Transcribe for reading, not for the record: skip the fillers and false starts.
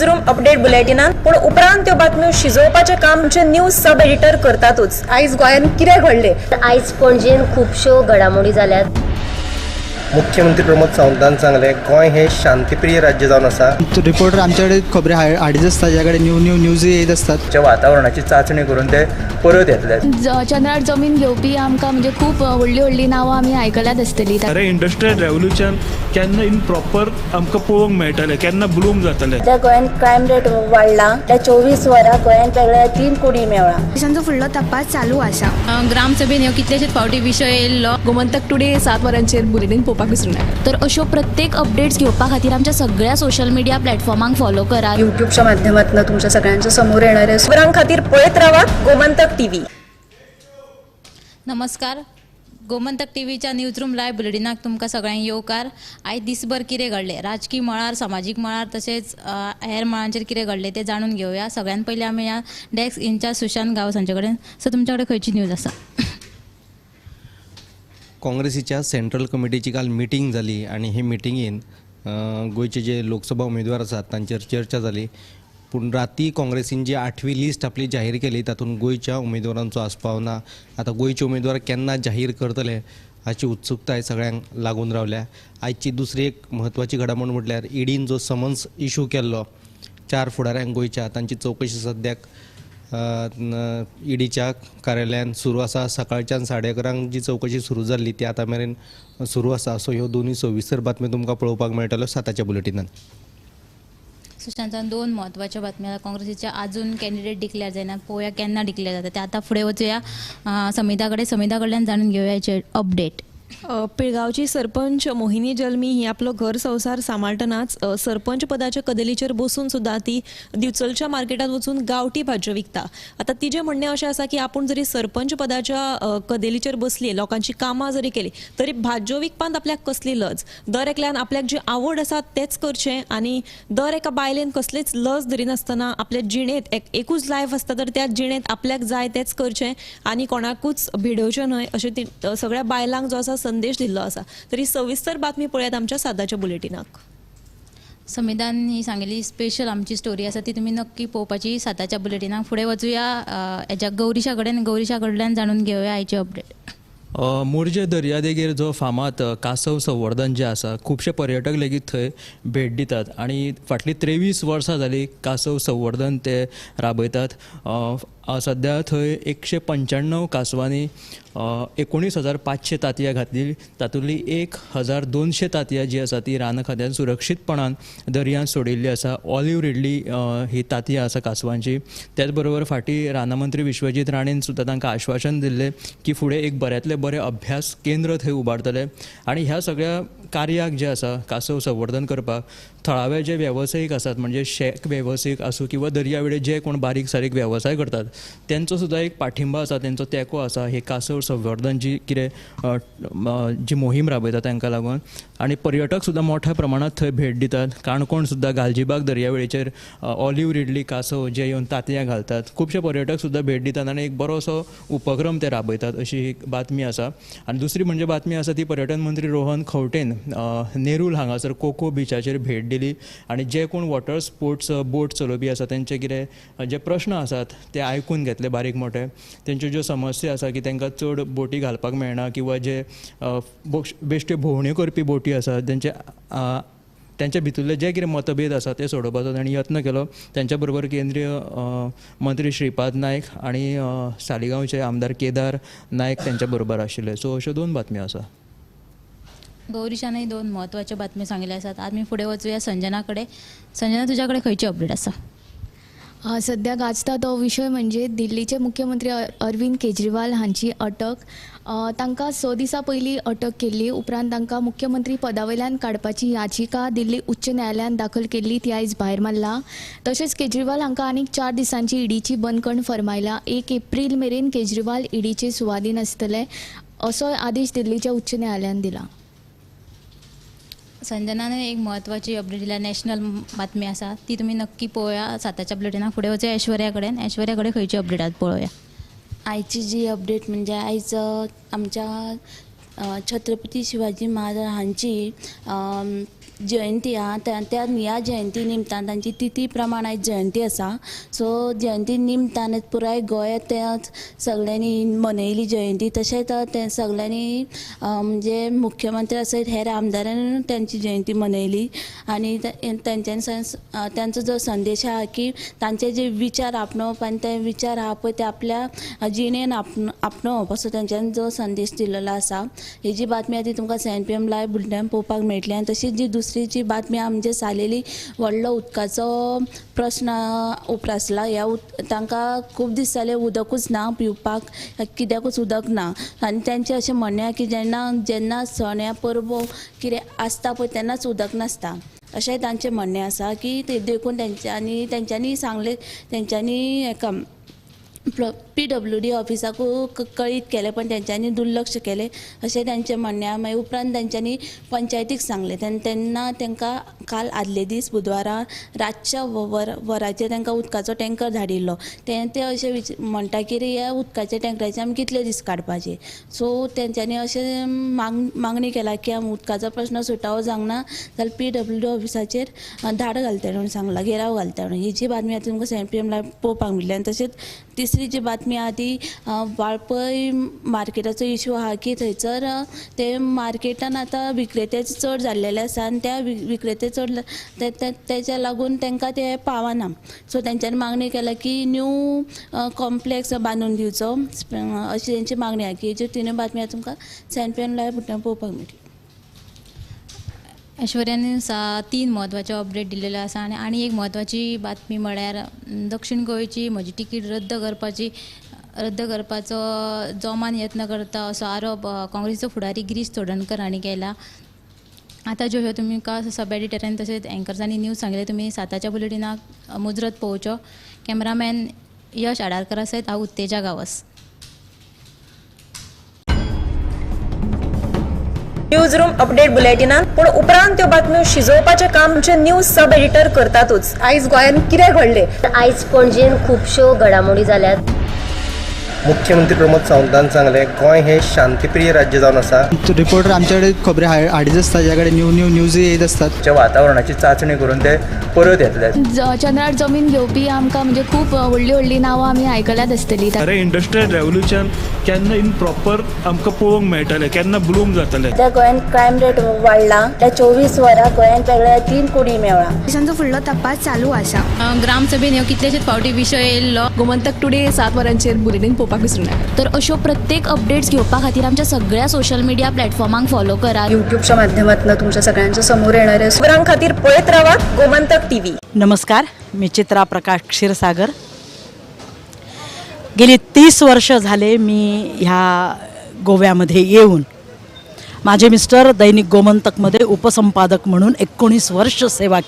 News room update बुलेटिनान. पूण उपरांत त्यो बातम्यो शिजोवपाचें काम आमचे न्यूज सब एडिटर करतातूच. आयज गोंयांत कितें घडलें? आयज पणजेन खुबश्यो घडामोडी जाल्यात. मुख्यमंत्री प्रमोद सावंतान सांगलें, गोंय हें शांतीप्रिय राज्य जावन आसा. रिपोर्टर आमच्याकडे खबरी हाडीत आसता, ज्या कडेन न्यू न्यू न्यूजय येत आसतात. वातावरणाची चांचणी करून ते परत येतले. चंद्रार जमीन घेवपी आमकां म्हणजे खूब व्हडलीं व्हडलीं नांवां आमी आयकल्यात आसतलीं. अरे, इंडस्ट्रियल रेवोल्युशन केन्ना इन प्रॉपर आमकां पळोवंक मेळटलें, केन्ना ब्लूम जातलें? सध्या गोंयांत क्रायम रेट वाडला. त्या 24 वरां गोंयांत वेगळ्या 3 कुडी मेवळा. पोलिसांचो फुडलो तपास चालू आसा. ग्रामसभेन ह्यो कितलेशेच फावटी विशय येयल्लो. गोमंतक टुडे 7 वरांचेर बुलेटीन पळोवपाक विसरूं नाका. तर अश्यो प्रत्येक अपडेट्स घेवपा खातीर आमच्या सगळ्या सोशल मिडिया प्लॅटफॉर्मांक फॉलो करात. युट्यूबच्या माध्यमातून तुमच्या सगळ्यांच्या समोर येणार आहे. खबरां खातीर पळयत रावात गोमंतक टीव्ही. नमस्कार, गोमंतक टी व्हीच्या न्यूज रूम लायव्ह बुलेटिनाक तुमकां सगळ्यांक येवकार. आयज दिसभर कितें घडलें राजकी मळार, समाजीक मळार तशेंच हेर मळांचेर कितें घडलें तें जाणून घेवया. सगळ्यान पयलीं आमी ह्या डेस्क इन्चार्ज सुशांत गांवस हांचे कडेन. सो तुमच्या कडेन खंयची न्यूज आसा? काँग्रेसीच्या सेंट्रल कमिटीची काल मिटींग जाली आनी हे मिटिंगेन गोंयचे जे लोकसभा उमेदवार आसात तांचेर चर्चा जाली. पूण राती काँग्रेसीन जी 8वी लिस्ट आपली जाहीर केली तातूंत गोंयच्या उमेदवारांचो आस्पाव ना. आतां गोंयचे उमेदवार केन्ना जाहीर करतले हाची उत्सुकताय सगळ्यांक लागून रावल्या. आयची दुसरी एक म्हत्वाची घडामोड म्हटल्यार ईडीन जो समन्स इशू केल्लो 4 फुडाऱ्यांक गोंयच्या, तांची चवकशी सद्याक ईडीच्या कार्यालयान सुरू आसा. सकाळच्यान 11:30 जी चवकशी सुरू जाल्ली ती आतां मेरेन सुरू आसा. सो ह्यो दोनूय सविस्तर बातम्यो तुमकां पळोवपाक मेळटल्यो 7च्या बुलेटिनान. सुशांतान दोन म्हत्वाच्यो बातम्यो. काँग्रेसीच्या अजून कॅन्डिडेट डिक्लेअर जायना, पळोवया केन्ना डिक्लेअर जाता ते. आतां फुडें वचुया समिता कडेन, समिता कडल्यान जाणून घेवया हेचे अपडेट. पिळगांवची सरपंच मोहिनी जल्मी ही आपलो घर संवसार सांबाळटनाच सरपंच पदाच्या कदेलीचेर बसून सुद्दां ती दिवचलच्या मार्केटांत वचून गांवठी भाजयो विकता. आतां तिजें म्हणणें अशें आसा की आपूण जरी सरपंच पदाच्या कदेलीचेर बसली, लोकांची कामां जरी केली तरी भाजयो विकपांत आपल्याक कसली लज. दर एकल्यान आपल्याक जी आवड आसा तेच करचें आनी दर एका बायलेन कसलीच लज धरिनासतना आपल्या जिणेंत एकूच लायफ आसता तर त्या जिणेंत आपल्याक जाय तेच करचें आनी कोणाकूच भिडोवचें न्हय अशें ती सगळ्या बायलांक जो आसा संदेश दिल्लो आसा. तरी सविस्तर बातमी पळयात आमच्या 7च्या बुलेटिनाक. समिधान ही सांगिल्ली स्पेशल आमची स्टोरी आसा ती तुमी नक्की पळोवपाची 7च्या बुलेटिनाक. फुडें वचुया हेज्या गौरीशा कडेन, गौरीशा कडल्यान जाणून घेवया आयची अपडेट. मोरजे दर्यादेगेर जो फामाद कासव संवर्धन जें आसा, खुबशे पर्यटक लेगीत थंय भेट दितात आनी फाटलीं 23 वर्सां जालीं कासव संवर्धन ते राबयतात. सद्या थंय 195 कासवांनी 19,500 तांतयां घातली, तातूंतली 1,200 तांतयां जी आसा ती रान खात्यान सुरक्षीतपणान दर्यांत सोडिल्ली आसा. ऑलिव्ह रिडली ही तांतयां आसा कासवांची. त्याच बरोबर फाटीं रानमंत्री विश्वजीत राणेन सुद्दां तांकां आश्वासन दिल्लें की फुडें एक बऱ्यांतलें बरें अभ्यास केंद्र थंय उबारतले आनी ह्या सगळ्या कार्याक जें आसा कासव संवर्धन करपाक थळावे जे वेवसायीक आसात, म्हणजे शॅक वेवसायीक आसूं किंवा दर्यावेळेर जे कोण बारीक सारीक वेवसाय करतात तेंचो सुद्दां एक पाठिंबा आसा, तेंचो तेंको आसा हे कासव संवर्धन जी कितें जी मोहीम राबयता तांकां लागून. आनी पर्यटक सुद्दां मोठ्या प्रमाणांत थंय भेट दितात. काणकोण सुद्दां गालजीबाग दर्यावेळेचेर ऑलिव्ह रिडली कासव जे येवन तांतयां घालतात, खुबशे पर्यटक सुद्दां भेट दितात आनी एक बरोसो उपक्रम ते राबयतात अशी एक बातमी आसा. आनी दुसरी म्हणजे बातमी आसा ती पर्यटन मंत्री रोहन खंवटेन नेरूल हांगासर कोको बिचाचेर भेट दिली आनी जे कोण वॉटर स्पोर्ट्स बोट चलोवपी आसा तेंचे कितें जे प्रश्न आसात ते आयकून घेतले, बारीक मोठे तेंच्यो ज्यो समस्या आसा की तांकां चड बोटी घालपाक मेळना किंवा जे बेश्ट्यो भोंवण्यो करपी बोटी आसा तेंचे त्यांच्या भितरले जे कितें मतभेद आसा ते सोडोवपाचो तांणी यत्न केलो. त्यांच्या बरोबर केंद्रीय मंत्री श्रीपाद नायक आनी सालिगांवचे आमदार केदार नायक त्यांच्या बरोबर आशिल्ले. सो अश्यो दोन बातम्यो आसा. गौरीशानय दोन म्हत्वाच्यो बातम्यो सांगिल्ल्यो आसात. आमी फुडें वचुया संजना कडेन. संजना, तुज्या कडेन खंयची अपडेट आसा? सध्या गाजता तो विशय म्हणजे दिल्लीचे मुख्यमंत्री अरविंद केजरीवाल हांची अटक. तांकां 6 दिसां पयलीं अटक केल्ली, उपरांत तांकां मुख्यमंत्री पदा वयल्यान काडपाची याचिका दिल्ली उच्च न्यायालयान दाखल केल्ली, ती आयज भायर मारला. तशेंच केजरीवाल हांकां आनीक 4 दिसांची ईडीची बंदखण फर्मायला. 1 एप्रील मेरेन केजरीवाल ईडीचे सुवादीन आसतले असोय आदेश दिल्लीच्या उच्च न्यायालयान दिला. संजनाने एक म्हत्वाची अपडेट दिल्या, नॅशनल बातमी आसा ती तुमी नक्की पळोवया 7च्या बुलेटिनाक. फुडें वचूया ऐश्वर्या कडेन. ऐश्वर्या कडेन खंयची अपडेट आसा पळोवया. आयची जी अपडेट म्हणजे आयज आमच्या छत्रपती शिवाजी महाराज हांची जयंती आहा त्या त्या ह्या जयंती निमतान तांची तिथी प्रमाण आयज जयंती आसा. सो जयंती निमतान पुराय गोंयांत त्या सगळ्यांनी मनयली जयंती. तशेंच ते सगळ्यांनी म्हणजे मुख्यमंत्री सयत हेर आमदारांनी तांची जयंती मनयली आनी तेंच्यांनी तांचो जो संदेश आहा की तांचे जे विचार आपणोवप आनी ते विचार आहा पळय ते आपल्या जिणेन आपणोवप असो तेंच्यांनी जो संदेश दिलेलो आसा. ही जी बातमी आहा ती तुमकां 7 PM live बुलेटिनान पळोवपाक मेळटली. आनी तशीच जी दुसरी जी बातमी आहा म्हणजे सालेली व्हडलो उदकाचो प्रस्न उप्रासला. ह्या तांकां खूब दीस जाले उदकूच ना पिवपाक, कित्याकूच उदक ना. आनी तेंचें अशें म्हणणें आहा की जेन्ना जेन्ना सण या परबो कितें आसता पळय तेन्नाच उदक नासता अशें तांचें म्हणणें आसा की ते देखून तेंच्यांनी तेंच्यांनी सांगलें तेंच्यांनी हेका PWD ऑफिसाकू कळीत केलें पण तेंच्यांनी दुर्लक्ष केलें अशें तांचें म्हणणें आहा. मागीर उपरांत तेंच्यांनी पंचायतीक सांगलें तेन्ना तांकां काल आदले दीस बुधवारा रातच्या वराचेर तांकां उदकाचो टँकर धाडिल्लो. ते अशें म्हणटा की ह्या उदकाच्या टँकराचे आमी कितले दीस काडपाचे. सो तेंच्यांनी अशें मागणी केला की आमी उदकाचो प्रश्न सुटावो जावंक ना जाल्यार PWD ऑफिसाचेर धाड घालतले म्हणून सांगलां, घेराव घालतले म्हणून. ही जी बातमी आतां तुमकां 7 PM live पळोवपाक मेळटली. आनी तशेंच तिसरी जी बातमी आहा ती वाळपय मार्केटाचो इशू आहा की थंयसर ते मार्केटान आतां विक्रेते चड जाल्लेले आसा आनी त्या विक्रेते चड तेच्या लागून तांकां ते पावना. सो तेंच्यांनी मागणी केल्या की न्यू कॉम्प्लेक्स बांदून दिवचो अशी तेंची मागणी आहा. की ज्यो तिनूय बातमी आतां तुमकां 7 PM live पळोवपाक मेळटली. ऐश्वर्यान 3 म्हत्वाचे अपडेट दिलेले आसा. आनी आनी एक म्हत्वाची बातमी म्हळ्यार दक्षिण गोंयची म्हजी तिकीट रद्द करपाचो जोमान यत्न करता असो आरोप काँग्रेसीचो फुडारी गिरीश चोडणकर हांणी केला. आतां ज्यो ह्यो तुमकां सब एडिटरान तशेंच एंकर्सांनी न्यूज सांगले तुमी 7च्या बुलेटिनाक मुजरत पळोवच्यो. कॅमेरामॅन यश आडारकरा सयत हांव उत्तेजा गांवस. न्यूज रूम अपडेट बुलेटिनान पूण उपरांत त्यो बातम्यो शिजोवपाचें काम आमचे न्यूज सब एडिटर करतातूच. आयज गोंयांत कितें घडलें? आयज पणजेन खुबश्यो घडामोडी जाल्यात. मुख्यमंत्री प्रमोद सावंतान सांगलें गोंय हें शांतीप्रिय राज्य जावन आसा. रिपोर्टर आमच्याकडे खबरी हाडीत आसता, ज्या कडेन न्यू न्यू न्यूज येत आसतात. वातावरणाची चांचणी करून ते परत येतले. चंद्रार जमीन घेवपी आमकां म्हणजे खूब व्हडली व्हडली नांवां आमी आयकल्यात आसतली. खरें इंडस्ट्रियल रेवोल्युशन केन्ना इन प्रॉपर आमकां पळोवंक मेळटलें, केन्ना ब्लूम जातलें. सध्या गोंयांत क्रायम रेट वाडला. त्या 24 वरां गोंयांत वेगळ्या 3 कोडी मेळ्ळा. पोलिसांचो फुडलो तपास चालू आसा. ग्रामसभेन ह्यो कितलेशेच फावटी विशय येयल्लो. गोमंतक टुडे 7 वरांचेर बुलेटीन पळोवपाक विसरूं नाका. तर अश्यो प्रत्येक अपडेट्स घेवपा खातीर आमच्या सगळ्या सोशल मिडिया प्लॅटफॉर्मांक फॉलो करात. युट्यूबच्या माध्यमातून तुमच्या सगळ्यांच्या समोर येणारे खबरां खातीर पळयत रावात गोमंतक टीव्ही. नमस्कार, मी चित्रा प्रकाश क्षीरसागर. गेली 30 वर्ष झाले मी ह्या गोव्यामध्ये येऊन. माझे मिस्टर दैनिक गोमंतकमध्ये उपसंपादक म्हणून 19 वर्ष सेवा